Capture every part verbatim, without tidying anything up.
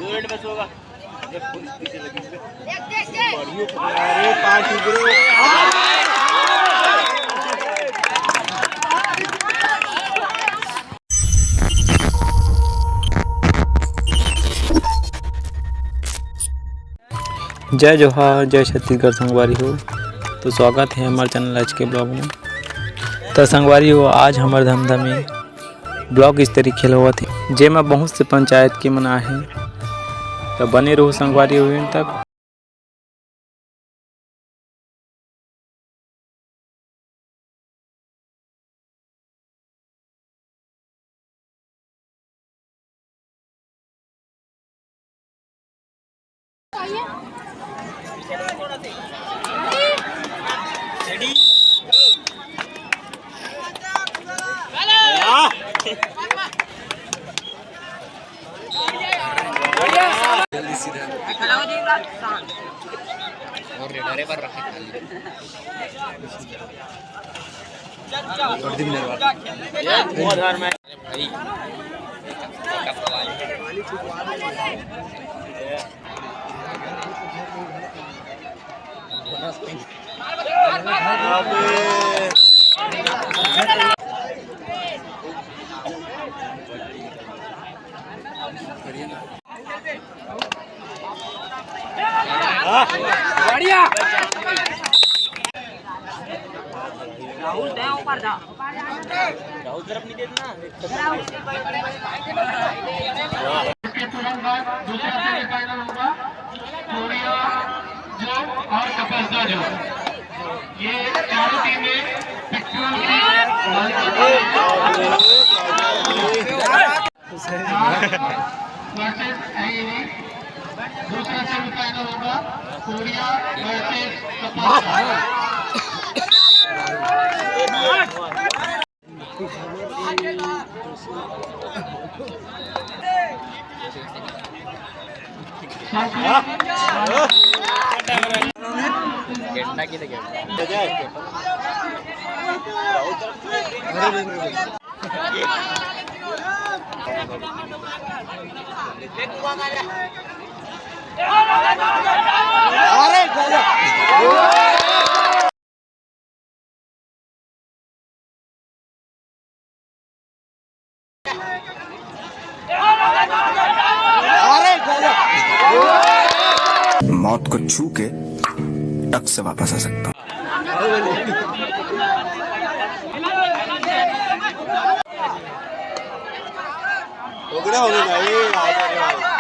Minute बस होगा। अरे party bro. जय जोहार, जय छत्तीसगढ़ संगवारी हो। तो स्वागत है हमारे चैनल एच के ब्लॉग में। तो संगवारी हो, आज हमारे धमधा में ब्लॉक स्तरीय खेल होवत हे, जेमा बहुत से पंचायत के मन आहे। तो बने रहो संगवारी हो अंत तक। जल्दी सीधा। और रेडा रे पर रखे खाली। और दिन दरबार। अरे भाई। बढ़िया। राहुल, दे ऊपर जा। राहुल तरफ नहीं देखना। इसके तुरंत बाद दूसरा सेमीफाइनल होगा, कोरिया जोन और कपस्दा जोन। ये चारों टीमें पिट्ठू की वर्सेस आईवी। दूसरा सेमीफाइनल होगा कोरिया वर्सेस कपस्दा। अरे गजब। अरे गजब। मौत को छू के टक से वापस आ सकता हूँ। हो गया, हो गया, ए, आ जा, आ जा।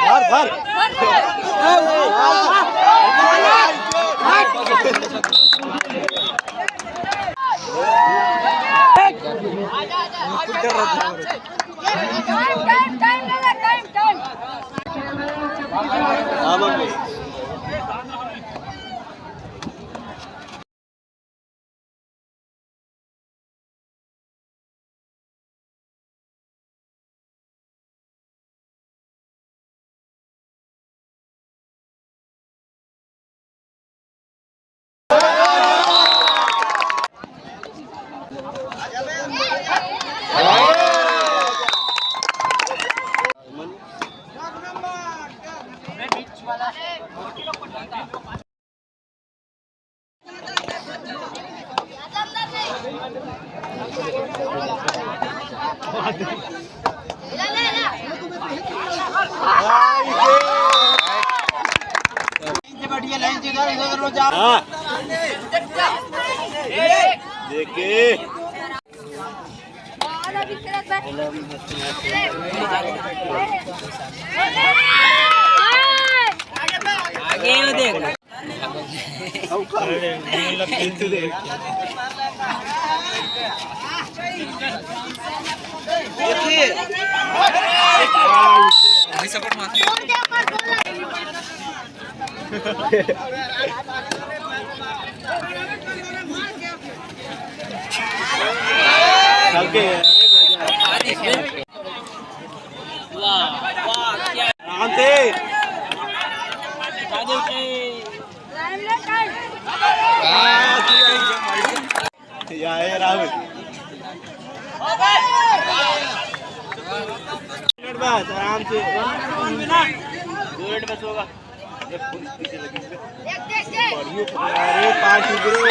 धर, धर। Time, time, time, time. Line से बढ़िया, लाइन से इधर, इधर, उधर जाओ। हाँ। देखे। आगे ही देख। भाई सपोर्ट मार। वाह, वाह, क्या आराम से। राजू जी। या, ए, राहुल। मिनट बस, आराम से। दो मिनट बस होगा। अरे, पाँच उगरो।